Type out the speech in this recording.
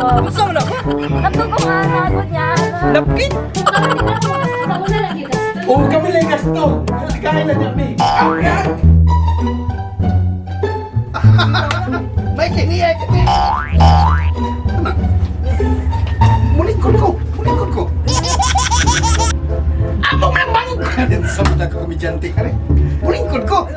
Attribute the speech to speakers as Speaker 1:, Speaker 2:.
Speaker 1: Unsa man ako?
Speaker 2: Kato ko nga nagod niya.
Speaker 1: Napkin?
Speaker 2: Sa una lang kita.
Speaker 3: Oh, kami lang gasto. Kain na niya, mi.
Speaker 4: May kiniya ka. Ana. Mulingkod ko, mulingkod ko. Amo man bang. Sa mga ka komedyante ka rin. Mulingkod ko.